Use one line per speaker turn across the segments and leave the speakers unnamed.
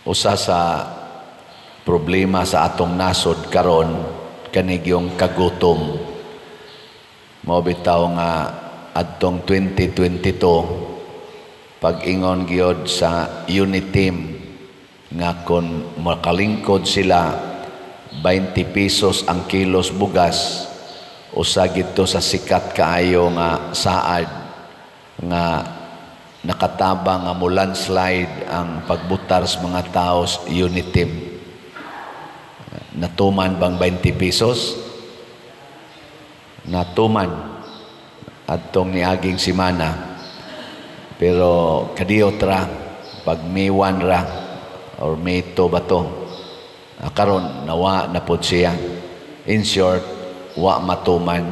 Usa sa problema sa atong nasod karon kanigyong kagutom. Mao bitaw nga adtong 2022, pag-ingon gyud sa UniTeam nga kon makalingkod sila, 20 pesos ang kilos bugas, usa gito sa sikat kaayo nga saad nga nakatabang nga mo landslide ang pagbutar sa mga tao sa UniTeam. Natuman bang 20 pesos? Natuman adtong niaging simana. Pero kadiyot ra, pag May 1 ra or May 2 ba to? Karon nawa na pod siya. In short, wa matuman.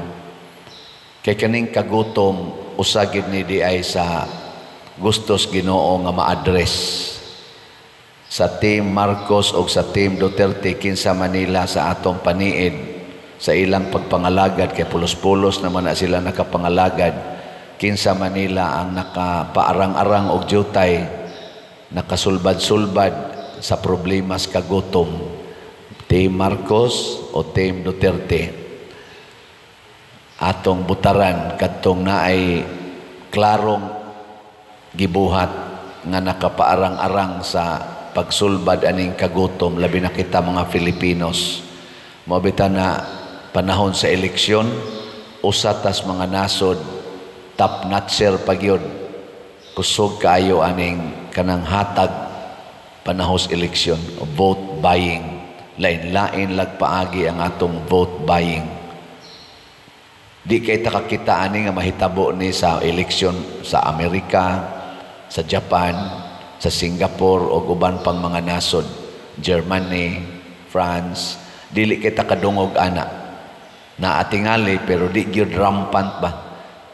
Kay kaning kagutom, usa gid ni diay sa gustos Ginoo nga ma-address sa Team Marcos o sa Team Duterte, kinsa Manila sa atong paniid sa ilang pagpangalagad, kay pulos-pulos naman na sila nakapangalagad. Kinsa Manila ang nakapaarang-arang og jutay, nakasulbad-sulbad sa problemas kagutom, Team Marcos o Team Duterte? Atong butaran kadtong naay klarong gibuhat nga nakapaarang-arang sa pagsulbad aning kagutom, labi na kita mga Filipinos. Mao bitaw na panahon sa eleksyon, usa tas mga nasod, top notcher pagyud, kusog kaayo aning kanang hatag panahon sa eleksyon, vote buying. Lain-lain lagpaagi ang atong vote buying. Di kay ta kakita ani nga mahitabo ni sa eleksyon sa Amerika, sa Japan, sa Singapore o uban pang mga nasod, Germany, France. Dili kay ta kadungog ana. Naatingali, pero di gyud rampant ba.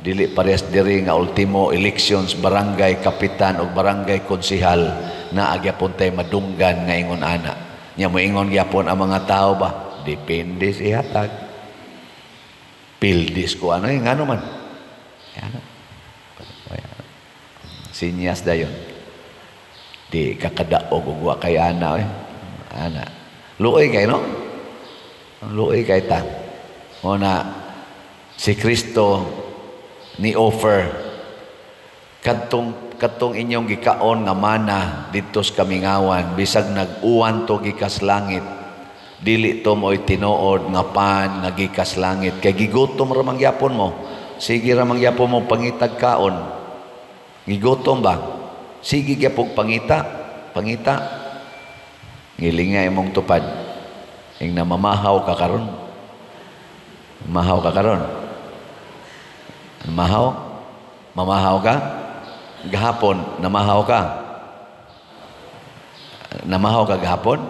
Dili parehas diri nga ultimo elections barangay kapitan o barangay konsihal, naa gyapon tay madunggan nga ingon ana. Nya moingon gyapon ang mga tao ba, depende si hatag. Pildis ko ano eh, ngano man. Yan. Sinyas dayon. Di kakadaog og wa kay ana eh. Ana. Luoy kay, no? Luoy kay ta. O na si Kristo ni offer kadtong kadtong inyong gikaon nga mana didto sa kamingawan, bisag nag-uwan to gikas langit, dili to mo'y tinuod nga pan nga gikas langit, kay gigutom ra man gyapon mo, sige ra man gyapon mo pangitag kaon. Gigutom ba, sige gyapon pangita pangita. Ngilinga imong tupad ing namamahaw ka karon. Mahaw ka karon? Mahaw? Mamahaw ka? Gahapon, namahaw ka? Namahaw ka gahapon?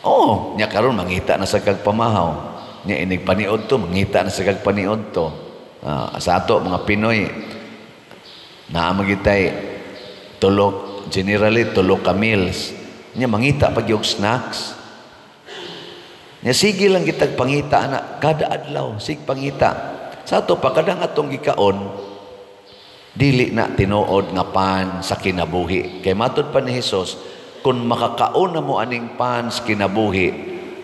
Oo, nya karon mangita na sa kag pamahaw. Nya inig paniod to, mangita na sa kag paniod to. Sa ato mga Pinoy, naa magitay tulok, generally tulo ka meals. Nya mangita pag yung snacks. Nya sige lang kitag pangita ana kada adlaw, sig pangita. Sa ato pa kadang atong gikaon dili na tinuod nga pan sa kinabuhi. Kay matud pa ni Hesus, kung makakaon na mo aning pan sa kinabuhi,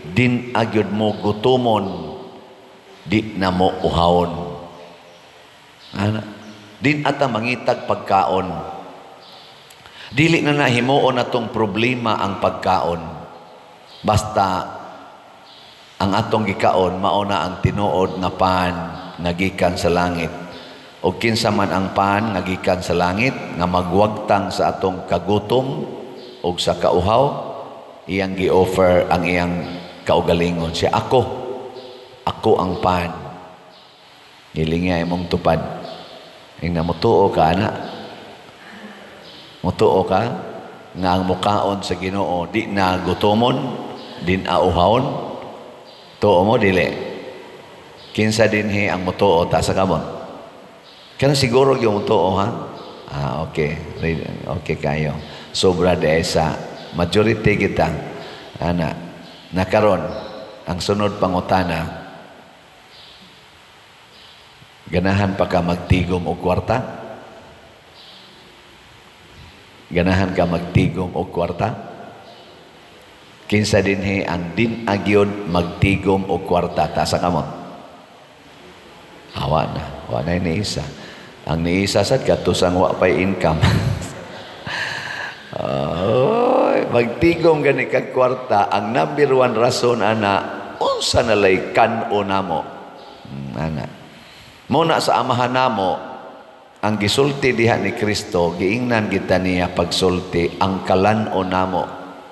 din agyod mo gutomon, di na mo uhawon. Ana, din ata mangitag pagkaon. Dili na nahimuon atong problema ang pagkaon. Basta ang atong gikaon mao na ang tinuod nga pan nga gikan sa langit. O kinsa man ang pan nga gikan sa langit nga magwagtang sa atong kagutom o sa kauhaw, iyang gi-offer ang iyang kaugalingon. Siya, "Ako, ako ang pan." Gilinga imong tupad. Ing namutuo ka ana. Mutuo ka nga ang mukaon sa Ginoo di na gutomon, di na uhawon. Tuo mo dili? Kinsa dinhi ang mutuo, taas sa kamot? Kana siguro yung mutuo, ha? Ah, okay. Okay kayo. Sobra de sa majority kita. Ana, nakaron ang sunod pangutana, ganahan pa ka magtigom og kwarta? Ganahan ka magtigom og kwarta? Kinsa dinhi ang din agyod magtigom og kwarta? Taas ang kamot. Awa na. Wa na ni isa. Ang niisa sad katusang wa pay income. Oy, magtigom gani kag kwarta, ang number one rason ana, unsa na lay kan-o namo. Ana. Mo na sa Amahan namo, ang gisulti diha ni Kristo, giingnan kita niya pagsulti, ang kalan-o namo,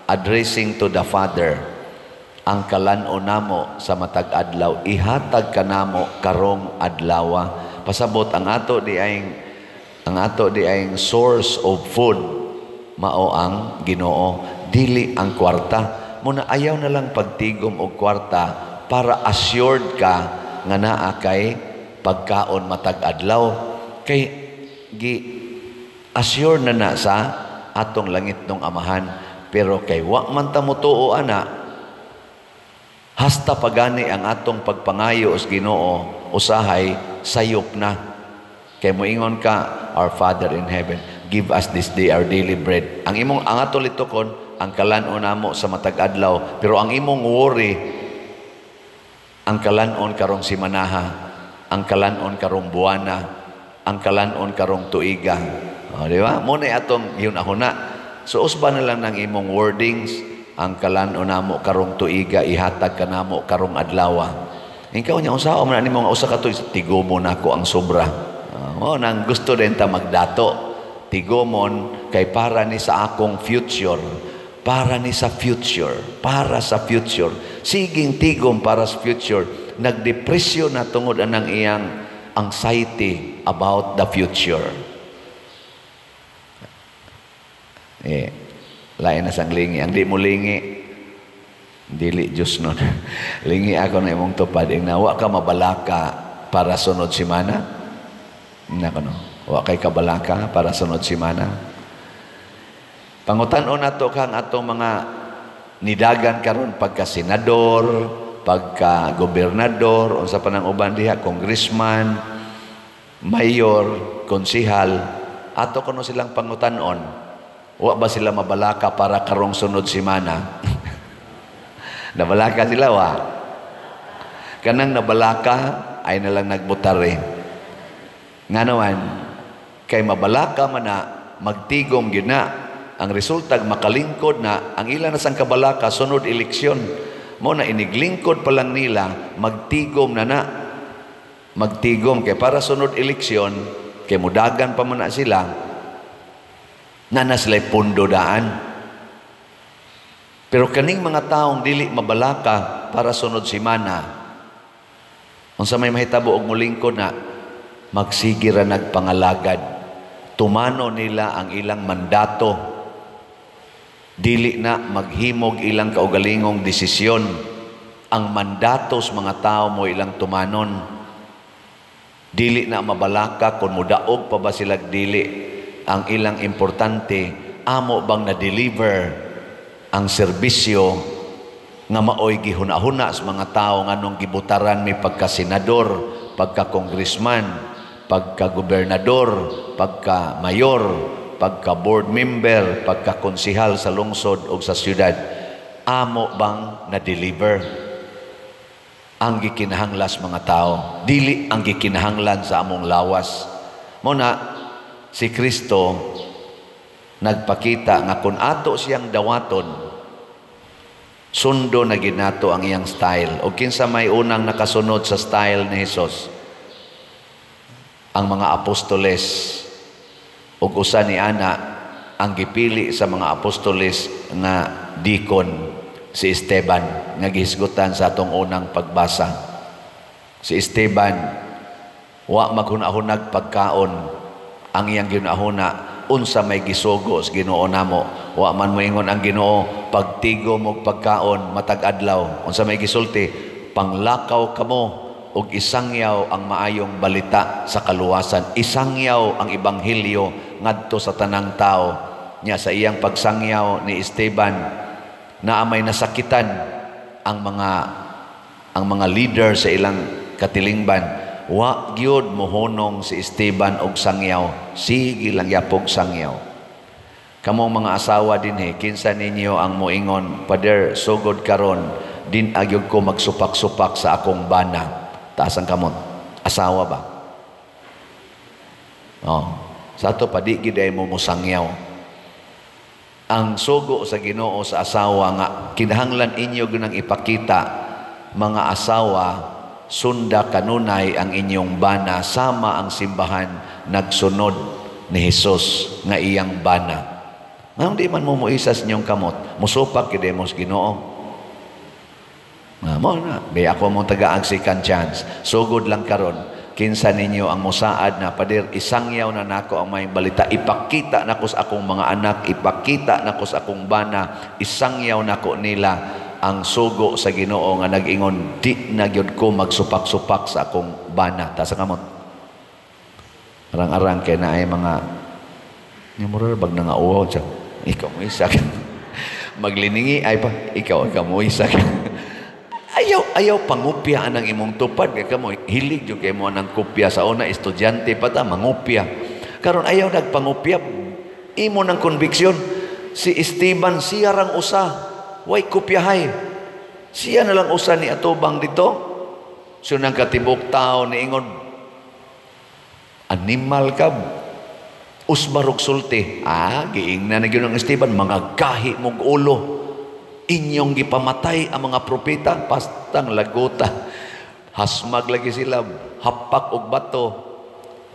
addressing to the Father, ang kalan-o namo sa matag adlaw, ihatag kanamo karong adlawa. Pasabot ang ato di ay source of food mao ang Ginoo, dili ang kwarta. Muna ayaw na lang pagtigom og kwarta para assured ka nga naa kay pagkaon matag adlaw, kay gi assured na na sa atong langitnong Amahan. Pero kay wa man ta motuo ana, hasta pagani ang atong pagpangayo sa Ginoo usahay sayop na. Kay moingon ka, "Our Father in heaven, give us this day our daily bread." Ang imong, ang ato litukon, ang kalan-on namo sa matag adlaw, pero ang imong worry, ang kalan-on karong simanaha, ang kalan-on karong buwana, ang kalan-on karong tuiga. O, di ba? Mo na atong yun na. So usba na lang ng imong wordings, ang kalan-on namo karong tuiga, ihatag kanamo karong adlawa. Ikaw niya, unsa man nimo nga usa ka tuig, tigomon nako ang sobra. Mo nang gusto din ta magdato. Tigomon kay para ni sa akong future, para ni sa future, para sa future. Siging tigom para sa future. Nagdepresyon na tungod anang iyang anxiety about the future. Eh, lain na sang lingi. Ang di mo lingi, dili Diyos nun. Lingi ako na imong tupad. Ing wa ka mabalaka para sunod simana. Nako no. Wa kay kabalaka para sunod simana. Pangutan-on nato kang atong mga nidagan karon pagka senador, pagka gobernador, unsa pa nang uban diha, congressman, mayor, konsihal, ato kuno silang pangutan-on. Wa ba sila mabalaka para karong sunod simana? Nabalaka sila wa? Kanang nabalaka ay nalang nagbutare. Nga naman, kay mabalaka man na, magtigom gyud na. Ang resulta, makalingkod na, ang ilan na sang kabalaka, sunod eleksyon. Mo na iniglingkod pa lang nila, magtigom na na. Magtigom, kay para sunod eleksyon, kay mudagan pa man na sila, na na sila'y pundo daan. Pero kaning mga taong dili mabalaka para sunod simana, unsa may mahitabo og mulingkod na, magsige ra nagpangalagad. Tumano nila ang ilang mandato. Dili na maghimog ilang kaugalingong desisyon. Ang mandato sa mga tao mo ilang tumanon. Dili na mabalaka kung mudaog pa ba sila dili. Ang ilang importante, amo bang na-deliver ang serbisyo nga maoy gihuna-huna sa mga tao nganong gibutaran mi pagka-senador, pagka-congressman, pagka-gobernador, pagka-mayor, pagka-board member, pagka-konsihal sa lungsod o sa syudad. Amo bang na-deliver ang gikinahanglan mga tao? Dili ang gikinahanglan sa among lawas. Mo na si Kristo nagpakita nga kung ato siyang dawaton, sundo na ginato ang iyang style. O kinsa may unang nakasunod sa style ni Hesus? Ang mga apostoles. Ug usa ni ana ang gipili sa mga apostoles nga deacon, si Esteban, nga gihisgutan sa atong unang pagbasa. Si Esteban wa maghuna-hunag pagkaon. Ang iyang ginahuna, unsa may gisugo sa Ginoo namo. Wa man moingon ang Ginoo, pagtigom og pagkaon matag adlaw. Unsa may gisulti? Panglakaw kamo og isangyaw ang maayong balita sa kaluwasan. Isangyaw ang ebanghelyo ngadto sa tanang tao. Nya sa iyang pagsangyaw ni Esteban, naa may nasakitan ang mga leader sa ilang katilingban. Wa gyud mohunong si Esteban og sangyaw, sige lang yapog sangyaw. Kamong mga asawa dinhi, kinsa ninyo ang moingon, "Pader, sugod karon din agyog ko magsupak-supak sa akong bana"? Taas ang kamot. Asawa ba? Oh, sa ato pa di gid ay mo mosangyaw. Ang sugo sa Ginoo sa asawa nga kinahanglan inyo ginang ipakita, mga asawa, sunda kanunay ang inyong bana sama ang simbahan nagsunod ni Hesus nga iyang bana. Nganong di man mo moisa sa inyong kamot, musupak gid mo sa Ginoo. Nga mo na, bay ako mong tagaag second chance. Sugod lang karon, kinsa ninyo ang musaad na, "Pader, isangyaw na nako ang maayong balita, ipakita nako sa akong mga anak, ipakita nako sa akong bana, isangyaw nako nila ang sugo sa Ginoo nga nag-ingon, di na gyud ko magsupak-supak sa akong bana"? Taas ang kamot. Arang-arang kay naay mga nga mura bag na nga uwaw siya. Ikaw mo isa. Magliningi ay pa, ikaw mo isa. Ayaw ayaw pangupya ang imong tupad kay kamo hilig jud kay mo nang kopya. Sa una, estudyante pa ta, mangupya. Karon ayaw nagpangupya, imo ng conviction. Si Esteban, siya rang usa way kopyahay. Siya na lang usa ni atubang dito. So nang katibok tao niingon, "Animal ka, usbarog sulti." Ah, giingna na gyud ang Esteban, "Mga gahi mog ulo, inyong gipamatay ang mga propeta." Pastang lagota, hasmag lagi sila, hapak og bato.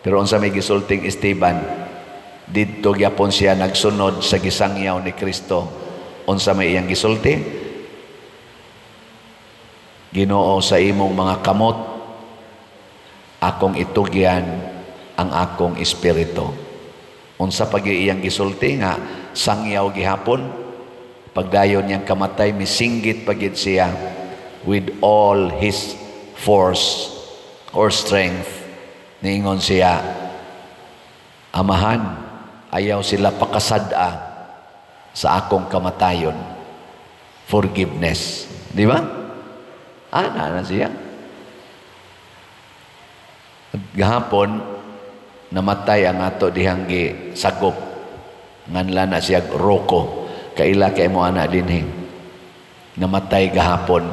Pero unsa may gisulting Esteban? Didto gyapon siya nagsunod sa gisangyaw ni Kristo. Unsa may iyang gisulti? "Ginoo, sa imong mga kamot akong itugyan ang akong espiritu." Unsa pag iyang gisulti nga sangyaw gihapon? Pagdayon niyang kamatay, misinggit pagid siya with all his force or strength. Niingon siya, "Amahan, ayaw sila pakasad-a sa akong kamatayon." Forgiveness. Di ba? Ana na siya. Gahapon, namatay ang ato dihang gi sagop. Nganlan na siya Rocco. Kaila kay mo ana dinhi. Namatay gahapon.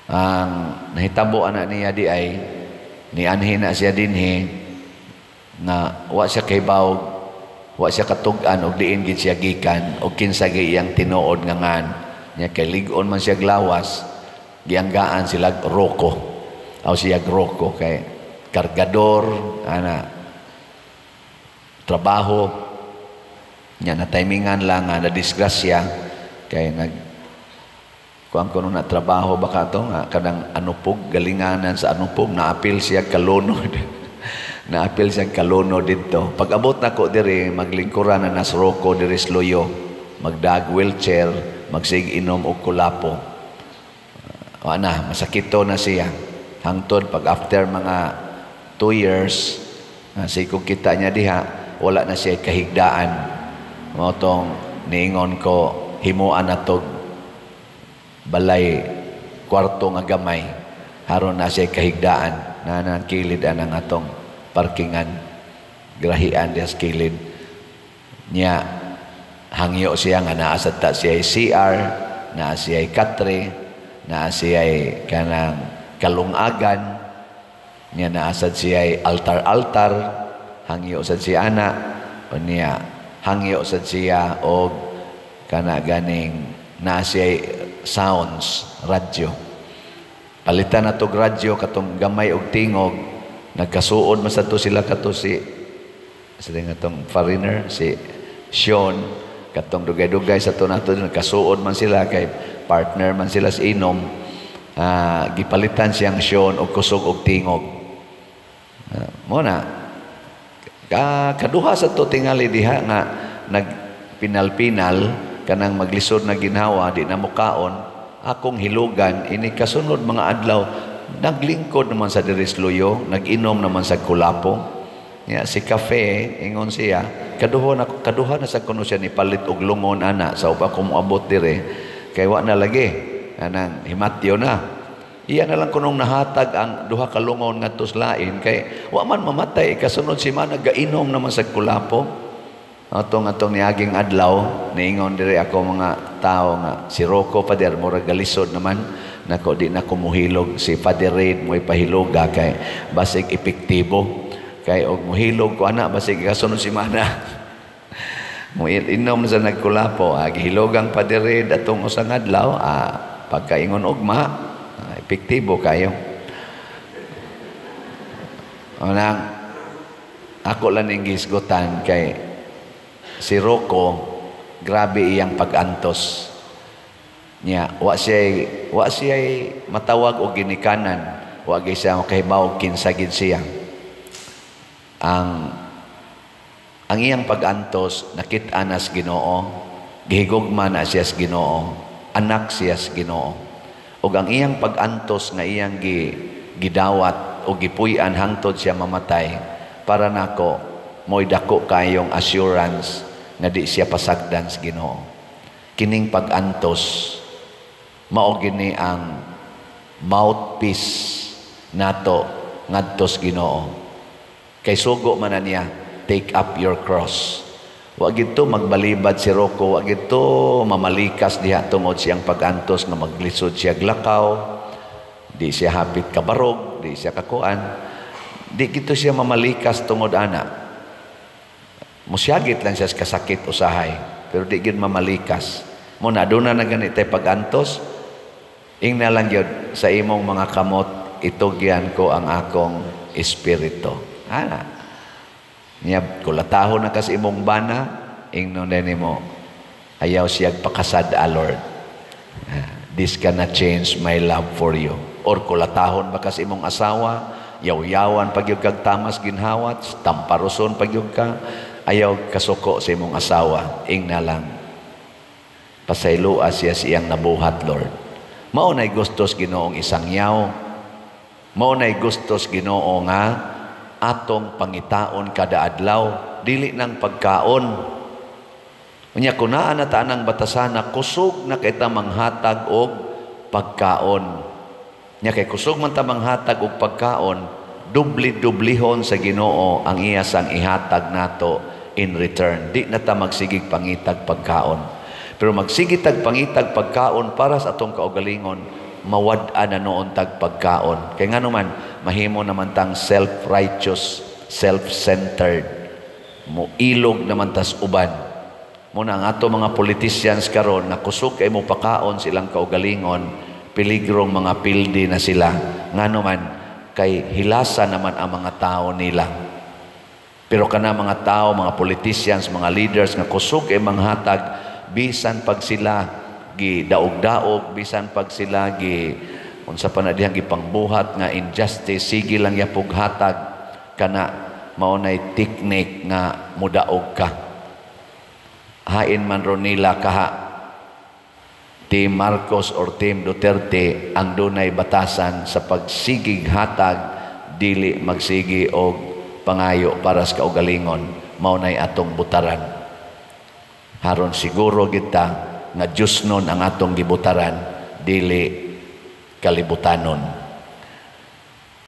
Ang nahitabo ana niya di ay nianhi na siya dinhi nga wa siya kahibaw, wa siya katug-an og diin gid siya gikan og kinsa gi iyang tinuod nga ngan niya, kay lig-on man siya lawas. Gianggaan sila Rocco aw siya Rocco kay kargador ana trabaho niya. Na timingan lang nga na disgrasya kay nag kuan kuno na trabaho baka to nga kanang anupog, galinganan sa anupog. Naapil siya kalunod, naapil siya kalunod didto. Pag abot nako diri, maglingkuran na nas Rocco diri sa Luyo, magdag wheelchair, magsig inom og kulapo. Wa na masakito na siya hangtod pag after mga 2 years sikog kita niya diha, wala na siya kahigdaan. Mao tong niingon ko, himuan na tog balay, kwarto nga gamay, haron na siya kahigdaan na nang kilid anang atong parkingan, grahian diha sa kilid niya. Hangyo siya nga naa sad ta siya CR, naa siya katre, naa siya kanang kalungagan niya, naa sad siya altar-altar. Hangyo sad siya ana o niya, hangyo sad siya og kana ganing naa siya sounds, radyo. Palitan na tog radyo katong gamay og tingog. Nagkasuod man sad to sila kato si sa nga tong foreigner, si Sean, katong dugay-dugay sa to nato. Nagkasuod man sila kay partner man sila sa inom. Gipalitan siyang Sean og kusog og tingog. Mo na ka kaduha sa to tingali diha nga nagpinal-pinal kanang maglisod na ginhawa, di na mukaon. Akong hilugan ini kasunod mga adlaw, naglingkod naman sa diris luyo, nag-inom naman sa kulapo ya. Si kafe, ingon siya, kaduha na sa kuno siya ni palit og lungon ana sa upa ko moabot dire kay wa na lagi anang himatyo na. Iya na lang kunong nahatag ang duha ka lungon ngadto sa lain kay wa man mamatay. Kasunod semana gainom naman sa kulapo. Atong atong niaging adlaw, niingon diri ako mga tao nga si Rocco, Father, murag galisod naman nako, di na ko muhilog. Si Father Reid mo'y pahiloga kay basig epektibo. Kay og muhilog ko ana, basig kasunod semana mo inom sa nagkulapo. Gihilogang Father Reid atong usang adlaw, pagkaingon ugma, epektibo kayo. Unang ako lang ning gihisgutan kay si Rocco, grabe iyang pag-antos niya. Wa siya matawag og ginikanan, wa gyud siya makahibaw kinsa gid siya. Ang iyang pag-antos nakit-an na sa Ginoo, gihigugma na siya sa Ginoo, anak siya sa Ginoo. Ug ang iyang pag-antos nga iyang gidawat o gipuy-an hangtod siya mamatay, para nako mo'y dako kayong assurance nga di siya pasagdan sa Ginoo. Kining pag-antos mao gini ang mouthpiece nato ngadto sa Ginoo. Kay sugo man na niya, "Take up your cross." Wa gito magbalibad si Rocco, wa gito mamalikas diha tungod siyang pag-antos nga maglisod siya glakaw, di siya hapit kabarog, di siya kakuan. Di gito siya mamalikas tungod ana. Musyagit lang siya sa kasakit usahay, pero di gid mamalikas. Mo na doon na gani tay pag-antos, ingna lang gyud, "Sa imong mga kamot itugyan ko ang akong espiritu." Ana. Niya, kulatahon na kas imong bana, ingnon na nimo, "Ayaw siya pakasad-a, Lord. This cannot change my love for you." Or kulatahon ba kas imong asawa, yaw-yawan pag kag tamas ginhawat, tamparuson pag ka, ayaw kasuko sa imong asawa, ingna lang, "Pasayloa siya sa iyang nabuhat, Lord." Mao na'y gustos Ginoong isangyaw. Mao na'y gustos Ginoo nga atong pangitaon kada adlaw, dili nang pagkaon. Unya kun naa na ta anang batasana, kusog na kay ta manghatag og pagkaon. Nya kay kusog man ta manghatag og pagkaon, dubli-dublihon sa Ginoo ang iya sang ihatag nato in return. Di na ta magsigig pangitag pagkaon. Pero magsige tag pangitag pagkaon para sa atong kaugalingon, mawad-an na noon tag pagkaon. Kay ngano man, mahimo naman tang self-righteous, self-centered. Mo ilog naman tas uban. Muna ang ato mga politicians karon na kusog kay mo pakaon silang kaugalingon, piligrong mga pildi na sila. Ngano man, kay hilasa naman ang mga tao nila. Pero kana mga tao, mga politicians, mga leaders nga kusog kay manghatag bisan pag sila gi daog-daog, bisan pag sila gi unsa pa na dihang gipangbuhat nga injustice, sige lang yapog hatag, kana mao nay technique nga mudaog ka. Hain man ron nila kaha Team Marcos or Team Duterte ang dunay batasan sa pagsigig hatag, dili magsigi og pangayo para sa kaugalingon. Mao nay atong butaran. Haron siguro kita nga Diyos nun ang atong gibutaran, dili kalibutanon.